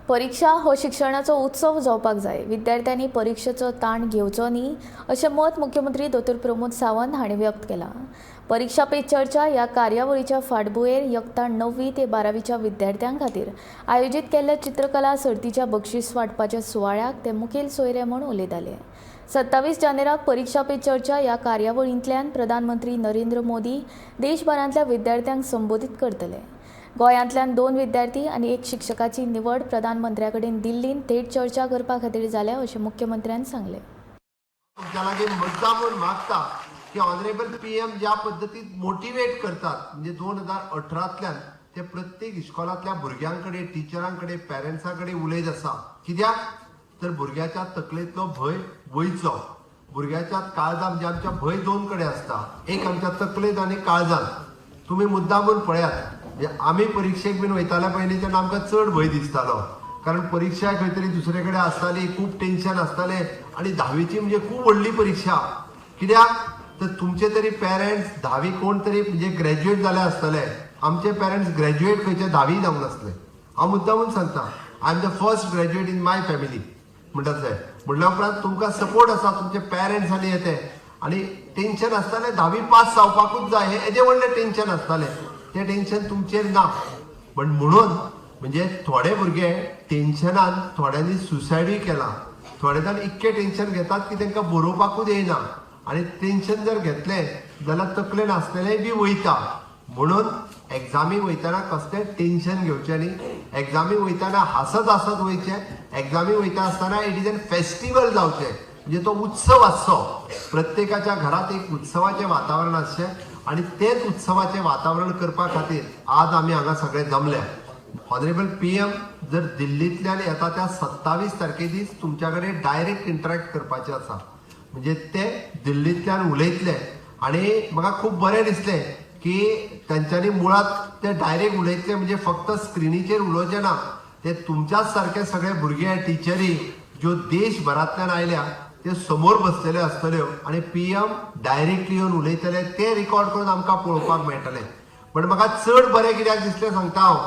परिक्षा हो शिक्षणाचो उत्सव जावपाक जाय. विद्यार्थ्यांनी परिक्षेचो ताण घेवचो न्ही, अशें मत मुख्यमंत्री दोतोर प्रमोद सावंत हांणी व्यक्त केलां. परिक्षा पे चर्चा ह्या कार्यावळीच्या फाटभुंयेर यत्ता 9वी ते 12वीच्या विद्यार्थ्यां खातीर आयोजीत केल्ल्या चित्रकला सर्तीच्या बक्षीस वांटपाच्या सुवाळ्याक ते मुखेल सोयरे म्हूण उलयताले. 27 जानेराक परिक्षा पे चर्चा ह्या कार्यावळींतल्यान प्रधानमंत्री नरेंद्र मोदी देशभरांतल्या विद्यार्थ्यांक संबोधीत करतले. गोंयांतल्यान दोन विद्यार्थी आनी एक शिक्षकाची निवड प्रधानमंत्र्या कडेन दिल्लींत थेट चर्चा करपा खातीर जाल्या, अशें मुख्यमंत्र्यान सांगलें. तुमच्या लागीं मुद्दामून मागता की ऑनरेबल पीएम ज्या पद्दतीन मोटिवेट करतात, म्हणजे 2018तल्यान ते प्रत्येक इस्कॉलांतल्या भुरग्यां कडेन, टिचरां कडेन, पेरंट्सां कडेन उलयत आसा. कित्याक तर भुरग्याच्या तकलेंतलो भंय वयचो. भुरग्याच्या काळजान, म्हणजे आमच्या भंय दोन कडेन आसता, एक आमच्या तकलेंत आनी काळजान. तुमी मुद्दामून पळयात, म्हणजे आमी परिक्षेक बीन वयताले पयलीं तेन्ना आमकां चड भंय दिसतालो, कारण परिक्षा खंय तरी दुसरे कडेन आसताली, खूब टेन्शन आसतालें आनी धावीची म्हणजे खूब व्हडली परिक्षा. कित्याक तर तुमचे तरी पेरंट्स धावी कोण तरी म्हणजे ग्रॅज्युएट जाले आसतले. आमचे पेरंट्स ग्रॅज्युएट खंयचे, धावी जावंक नासले. हांव मुद्दामून सांगता, I am the first graduate in my family. म्हणटा जाय म्हणल्या उपरांत तुमकां सपोर्ट आसा तुमचे पेरंट्स आनी येते आनी टेन्शन आसतालें, धावी पास जावपाकूच जाय हें येदें व्हडलें टेन्शन आसतालें. तें टेन्शन तुमचेर ना. पण म्हणून म्हणजे थोडे भुरगे टेन्शनान थोड्यांनी सुसायडूय केला. थोडे जाण इतकें टेन्शन घेतात की तांकां बरोवपाकूच येयना आनी टेन्शन जर घेतलें जाल्यार तकलेन आसलेलें बी वयता. म्हणून एग्जामी वयतना कसलें टेन्शन घेवचें न्ही. एग्जामी वयतना हांसत हांसत वयचें. एग्जामी वयता आसतना it is an festival जावचें, म्हणजे तो उत्सव आसचो. प्रत्येकाच्या घरात एक उत्सवाचें वातावरण आसचें आनी तेच उत्सवाचें वातावरण करपा खातीर आज आमी हांगा सगळे जमल्या. ऑनरेबल पीएम जर दिल्लींतल्यान येता, त्या 27 तारखे दीस तुमच्या कडेन डायरेक्ट इंटरॅक्ट करपाचे आसा. म्हणजे ते दिल्लींतल्यान उलयतले आनी म्हाका खूब बरें दिसलें की तांच्यांनी मुळात ते डायरेक्ट उलयतले, म्हणजे फक्त स्क्रिनीचेर उलोवचे ना. ते तुमच्याच सारके सगळे भुरगे, टिचरी ज्यो देशभरांतल्यान आयल्या, ते समोर बसलेले आसतल्यो आनी पीएम डायरेक्टली येवन उलयतले, ते रिकॉर्ड करून आमकां पळोवपाक मेळटले. पण म्हाका चड बरें कित्याक दिसलें सांगता हांव,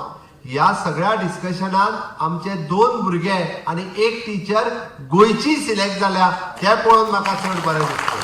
ह्या सगळ्या डिस्कशनान आमचे दोन भुरगे आनी एक टिचर गोंयची सिलेक्ट जाल्या, ते पळोवन म्हाका चड बरें दिसलें.